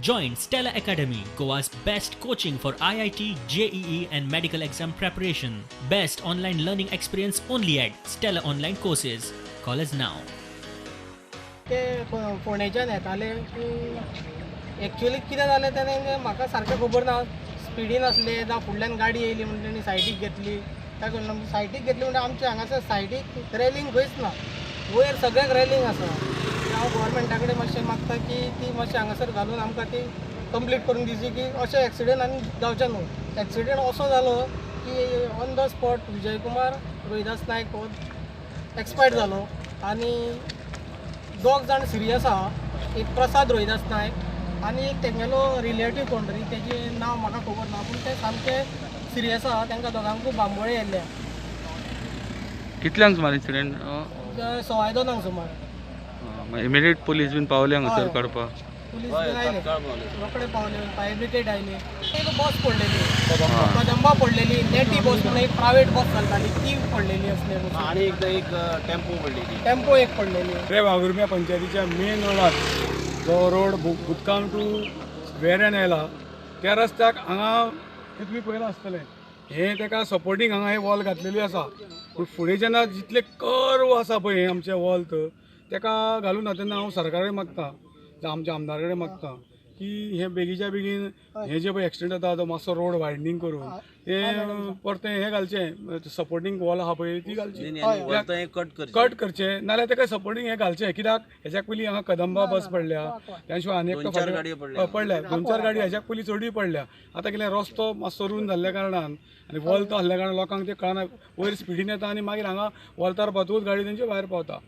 Join Stella Academy, Goa's best coaching for IIT, JEE, and medical exam preparation. Best online learning experience only at Stella Online Courses. Call us now. ते फोंडेच्यान येताले की actually कितें जालें तें म्हाका सारकें खबर ना. स्पिडीन आसले जावं फुडल्यान गाडी येयली म्हणून तेणी सायडीक घेतली. काय कळना, सायडीक घेतली म्हणटा, आमच्या हांगासर सायडीक रेलिंग खंयच ना, वयर सगळ्याक रेलिंग आसा. हांव गोवोरमेंटा कडेन मातशें मागता की ती मातशें हांगासर घालून आमकां ती कंप्लीट करून दिवची की अशें एक्सिडंट आनी जावचें न्हू. एक्सिडंट असो जालो की on the spot Vijaykumar Rohidas Naik हो एक्सपायर्ड जालो आनी दोग जाण सिरियस आहा. एक प्रसाद रोहिदास नायक आनी एक तेंगेलो रिलेटीव कोण तरी, तेजें नांव म्हाका खबर ना, पूण ते सामके सिरियस आहा. तांकां दोगांकूय बांबोळे येयल्ले. कितल्यांक सुमार इन्सिडेंट? 2:15 सुमार. इमिडिएट पुलीस बीन पावले हांगासर हय. काडपाक? पुलीस बीन आयले, रोखडे पावले, फायर ब्रिगेड आयली. एक बस पडलेली, कदंबा पडलेली, नेटी बस म्हणून एक प्रायवेट बस चलताली ती पडलेली असली. आणि एकदा एक टेम्पो पडलेली. टेम्पो एक पडलेली. रे वाघुर्म्या पंचायतीच्या मेन रोडार जो रोड भूतकाम टू वेऱ्यान आयला त्या रस्त्याक हांगा हे तुमी पळयलां आसतलें, हें ताका सपोर्टींग हांगा हे वॉल घातलेली आसा, पूण फुडें जेन्ना जितले कर्व आसा पळय हें आमचें वॉल ताका घालूं ना. तेन्ना हांव सरकारा कडेन मागता जावं आमच्या आमदारा कडेन मागता की हें बेगीच्या बेगीन हें जें पळय एक्सिडंट जाता तो मातसो रोड वायडनींग करून तें परतें हें घालचें, सपोर्टींग वॉल आहा पळय ती घालची. वरता कट करचें. कट करचें, नाल्यार ताका सपोर्टींग हें घालचें. कित्याक हेज्याक पयलीं हांगा कदंबा बस पडल्या, त्या शिवाय आनी एकटो दोन चार गाडयो पडल्या. हय, पडल्या दोन चार गाडी, हेज्याक पयलीं चडूय पडल्या. आतां कितें रस्तो मातसो रून जाल्ल्या कारणान आनी वोल्त आहल्या कारणान लोकांक तें कळना, वयर स्पिडीन येता आनी मागीर हांगा वोल्तार पावतकूच गाडी तेंची भायर पावता.